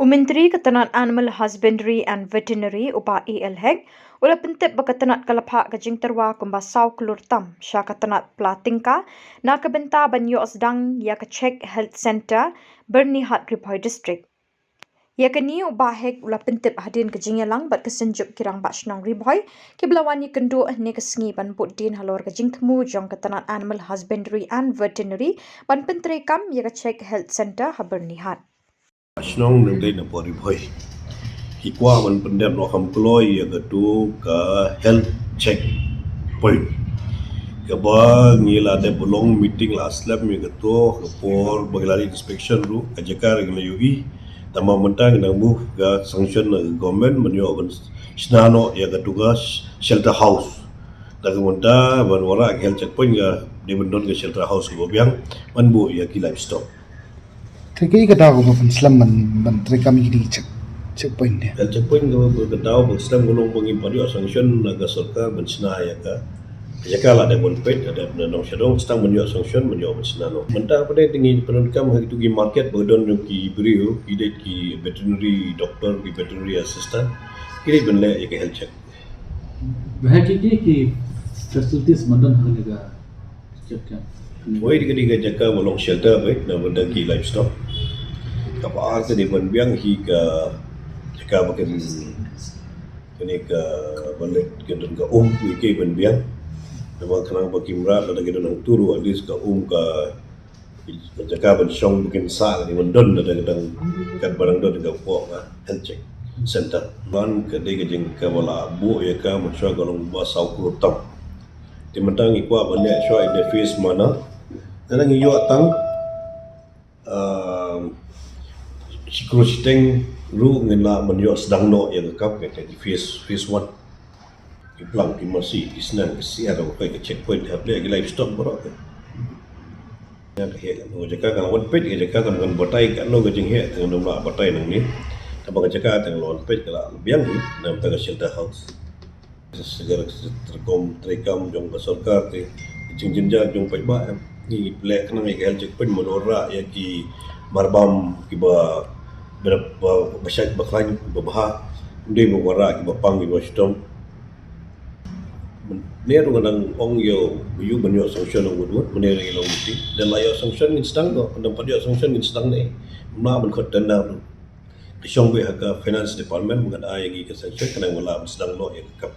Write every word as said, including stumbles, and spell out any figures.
U Myntri ka tnat Animal Husbandry and Veterinary, u Bah A L Hek, u la pyntip ba ka tnat ka la phah ka jingtyrwa kumba saw klur tam sha ka tnat pla tyngka na ka bynta ban ïoh sdang ïa ka Check Health Centre, Byrnihat, Ri Bhoi District. Ïa kane u Bah Hek u la pyntip hadien ka jingïalang bad ka Synjuk ki Rangbah Shnong Ri Bhoi, kiba la wan ïakynduh hynne ka sngi ban bud dien halor ka jingthmu jong ka tnat Animal Husbandry and Veterinary ban pyntreikam ïa ka Check Health Centre ha Byrnihat. Shnong nang dei na por Ri Bhoi, ki kwah ban pyndep noh kham kloi ïa katu ka health check point, kaba ngi la dep long meeting la slem ïa katu ka por ba ngi la inspection ruh ka jaka ngi la ïohi. Tangba mynta ngi nang move ka sanction na ka government ban ïoh ban shna noh ïa katu ka shelter house. Da ka mynta ban wanrah ka health check point ka dei ban don ka shelter house kaba biang ban buh ïa ki livestock. Te kaei ka daw kaba pynslem ban, ban treikam ïa kine ki check, check point ne? Health check point ka, ka daw ba slem ka long ba ngim pat ïoh sanction na ka sorkar ban shna ïa ka. Ka jaka la dep ban peit, la dep na nongshadong, tang ban ïoh sanction ban ïoh ban shna noh. Mynta pat te ngi pyndonkam ha kitu ki market ba don jong ki briew, ki dei ki veterinary doctor, ki veterinary assistant, ki dei ban leh ïa ka health check. Ba ha ki, ki, ki facilities ban don ha kane ka jaka? Wei, dei ka, dei ka jaka ba long shelter ba na bynta ki livestock. Kaba ar ka dei ban biang hi ka jaka ba kan, kane ka ba leh ka don ka um, wei, ka ban biang. Namar khnang ba kim rah lada ka don hangtu ruh, at least ka um ka jaka ban shong ba kin sah ka dei ban don da ka dang, katba dang don ka pok ka health check center. Ban ka dei ka jingkaba la buh ïa ka mynshuwa ka long ba saw klur tam. Te mynta ngi kwah ban leh shuwa ïa ka phase mana. Te ngi ïoh tang, um, shi klur shiteng ruh ngin lah ban ïoh sdang noh ïa ka kap, ka phase, phase one. Ki plang, ki masi, ki sneng, ki siar, ka check point, hap leh ki livestock baroh. Ïa ka heh, ka jaka ka la wan peit, ka jaka ka kan batai, ka no ka jingheh, tang nym lah batai nangne. Tangba ka jaka tang la wan peit, ka la biang hi na bynta ka shelter house. Sagar ka treikam, treikam jong ka sorkar te, jingjynjar jong paidbah, em. Ngi leh khnang ïa ka health check point ban wanrah ïa ki marbam kiba, ba, ba, ba shait ba khlaiñ, kiba bha. Ym dei ban wanrah kiba pang, kiba shitom. Mynne ruh nga dang ong ïa u, ïa u ban ïoh sanction, ong u dei mynne ruh ngi long meeting. Lada la ïoh sanction ngin sdang noh, lada ym pat ïoh sanction ngin sdang ne. Ym lah ban khot tender ruh. Ka shong beit ha ka finance department, ngan ai ïa ngi ka sanction, khnang ba lah ban sdang noh ïa ka kap.